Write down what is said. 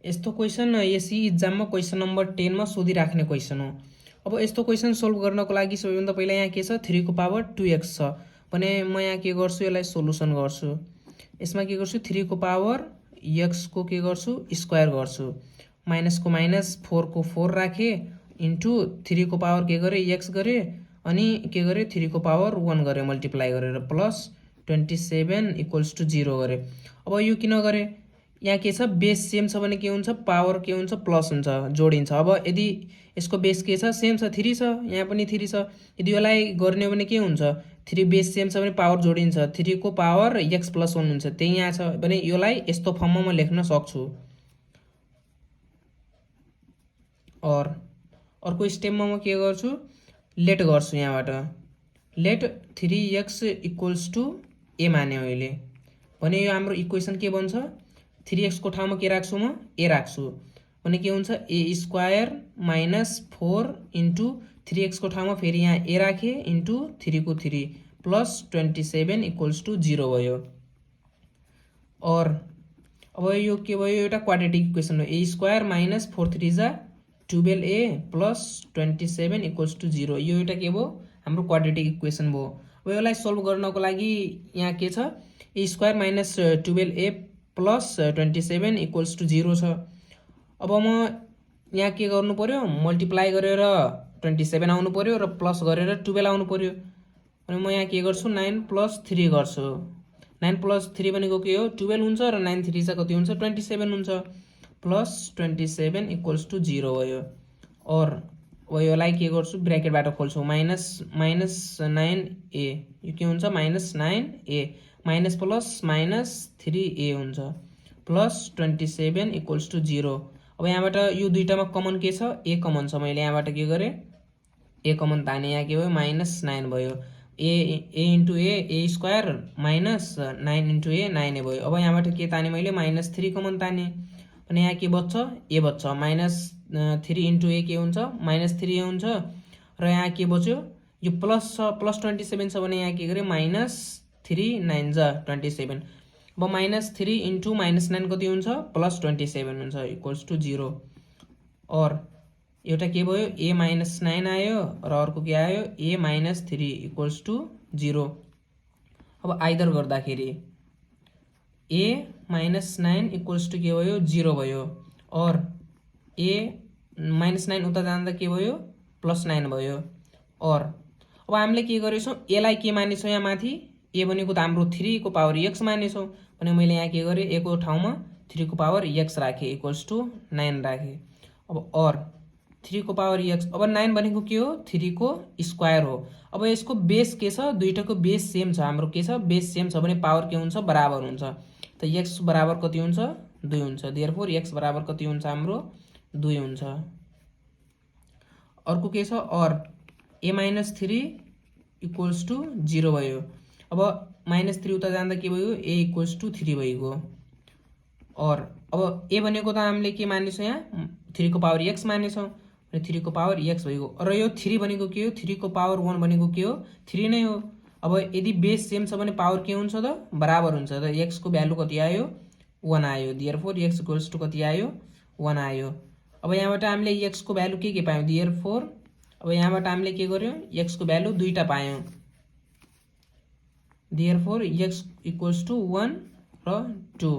यस्तो क्वेसन एसई इक्जाममा क्वेसन नम्बर 10 मा सोधिराख्ने क्वेसन हो। अब यस्तो क्वेसन सोल्भ गर्नको लागि सबैभन्दा पहिला यहाँ के छ 3 को पावर 2x छ भने म यहाँ के गर्छु यसलाई सोलुसन गर्छु। यसमा के गर्छु 3 को पावर x को के गर्छु स्क्वायर गर्छु। माइनस को माइनस 4 को 4 राखे इन्टु 3 को पावर के गरे x गरे अनि के गरे 3 को पावर 1 गरे मल्टिप्लाई गरेर प्लस 27 इक्वल्स टु 0 गरे। अब यो किन गरे यहाँ के छ बेस सेम छ भने के हुन्छ पावर के हुन्छ प्लस हुन्छ जोडिन्छ। अब यदि यसको बेस के छ सेम छ 3 छ यहाँ पनि 3 छ यदि यसलाई गर्ने हो भने के हुन्छ 3 बेस सेम छ भने पावर जोडिन्छ 3 को पावर x प्लस 1 हुन्छ त्यही यहाँ छ भने यसलाई यस्तो फर्ममा म लेख्न सक्छु। और अर्को स्टेपमा म के गर्छु लेट गर्छु यहाँबाट late 3x equals to a माने अहिले भने यो हाम्रो इक्वेसन के बन्छ 3x को ठाउँमा के राख्छु म a राख्छु भने के हुन्छ a square minus 4 into 3x को ठाउँमा फेरि यहाँ a राखे इन्टु 3 को 3 प्लस 27 इक्वल्स टु 0 भयो। और अब यो के भयो एउटा क्वाड्रेटिक इक्वेसन हो a स्क्वायर माइनस 4 3 जा 12a प्लस 27 इक्वल्स टु 0 यो एउटा के भयो हाम्रो क्वाड्रेटिक इक्वेसन भयो। अब यसलाई सोल्भ गर्नको लागि यहाँ के छ a square minus 12a plus 27 equals to 0 छ। अब म यहाँ के गर्नु पर्यो मल्टिप्लाई गरेर 27 आउनु पर्यो र प्लस गरेर 12 आउनु पर्यो अनि म यहाँ के गर्छु 9 प्लस 3 गर्छु 9 प्लस 3 भनेको के हो 12 हुन्छ र 9 3 चाहिँ कति हुन्छ 27 हुन्छ प्लस 27 इक्वल्स टु 0 भयो। और यसलाई के गर्छु ब्र्याकेटबाट खोल्छु माइनस 9a यो के हुन्छ minus 9a minus plus minus 3a हुन्छ प्लस 27 इक्वल्स टु 0। अब यहाँबाट यो दुईटामा कमन के छ a कमन छ मैले यहाँबाट के गरेँ a कमन ताने यहाँ के भयो माइनस 9 भयो a into a square minus 9 into a 9a भयो। अब यहाँबाट के ताने मैले माइनस 3 कमन ताने भने यहाँ के बच्छ a बच्छ माइनस 3 इन्टु a के हुन्छ माइनस 3a हुन्छ र यहाँ के बच्यो यो प्लस छ प्लस 27 छ भने यहाँ के गरे माइनस 3 9 जा 27 अब माइनस 3 इन्टु माइनस 9 कति हुन्छ प्लस 27 हुन्छ इक्वल्स टु 0। और एउटा के भयो a माइनस 9 आयो र अर्को के आयो a माइनस 3 इक्वल्स टु 0। अब आइदर गर्दाखेरि a माइनस 9 इक्वल्स टु के भयो 0 भयो और a माइनस 9 उता जाँदा के भयो प्लस 9 भयो। और अब हामीले के गरेछौँ यसलाई के मानेछौँ यहाँ माथि a भनेको त हाम्रो 3 को पावर x मानेछौँ भने मैले यहाँ के गरेँ a को ठाउँमा 3 को पावर x राखेँ इक्वल्स टु 9 राखेँ। अब और 3 को पावर x अब 9 भनेको के हो 3 को स्क्वायर हो। अब यसको बेस के छ दुईटाको बेस सेम छ हाम्रो के छ बेस सेम छ भने पावर के हुन्छ बराबर हुन्छ त x बराबर कति हुन्छ 2 हुन्छ देयरफोर x बराबर कति हुन्छ हाम्रो 2 हुन्छ। अर्को के छ और a माइनस 3 इक्वल्स टु 0 भयो। अब माइनस 3 उता जाँदा के भयो a इक्वल्स टु 3 भइगयो। और अब a भनेको त हामीले के मानेछौँ यहाँ 3 को पावर x मानेछौँ र 3 को पावर x भइगयो र यो 3 भनेको के हो 3 को पावर 1 भनेको के हो 3 नै हो। अब यदि बेस सेम छ भने पावर के हुन्छ त बराबर हुन्छ त x को भ्यालु कति आयो 1 आयो देयरफोर x इक्वल्स टु कति आयो 1 आयो। अब यहाँबाट हामीले x को भ्यालु के पायौँ देयरफोर अब यहाँबाट हामीले के गर्यौँ x को भ्यालु दुईटा पायौँ देयरफोर x इक्वल्स टु 1 र 2।